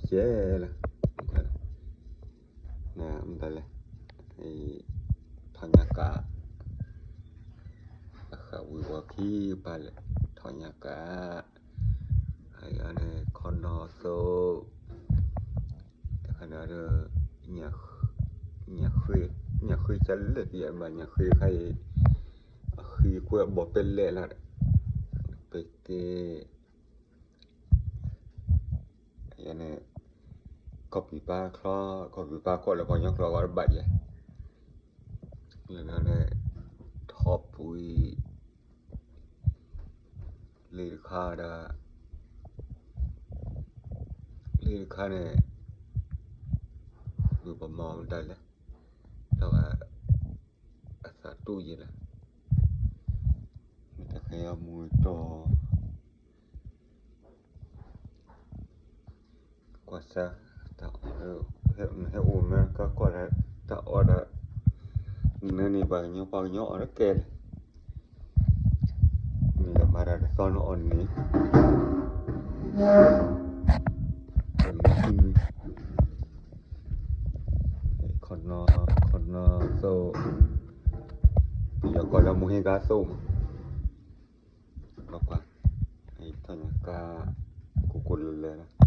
ເຈລະ ນະ ມັນໄດ້ແຫຼະ ໄອ້ ຖອນຍາກາ ອາຄາວິວາພີປາເລ ຖອນຍາກາ ໄອ້ອັນນີ້ ຄອນໂດໂຊ ແຕ່ຄັນວ່າເດີ ຫຍັງ ຫຍັງຄື ຫຍັງຄືຈະເລີດ ຫຍັງວ່າຫຍັງຄືໃຄ ຄືກວດບໍ່ເປັນແລະລະ ໄປເຕ ອັນນີ້ ກອບປີປາຄລໍ ກອບປີປາຄລໍ ແລ້ວກໍຍັງຄລໍວ່າບາດເຢ ແລ້ວນັ້ນແຫຼະ ທອບປຸຍ ລີຄາດາ ລີຄາແນ່ ຢູ່ປະມອງໄດ້ແຫຼະ ແຕ່ວ່າ ອາສາຕູ້ເຢັນລະ ມີແຕ່ໃຄເອົາໝູຕໍ່ ກວ່າຊະ ຕາເອີ ເຮັດ ເຮັດໂອແມ່ນກະກວ່າລະ ຕາອອດລະ ເນື້ອນີ້ບາງຍໍປາກຍໍລະແກ່ ນີ້ລະມາລະຕອນອ່ອນນີ້ ເປັນ ຄອນນອ ຄອນນອໂຊ ປີກອນລະມູເຮກາໂຊ ບອກວ່າ ໄອ້ທະນາກາ ກູກູເລີຍນະ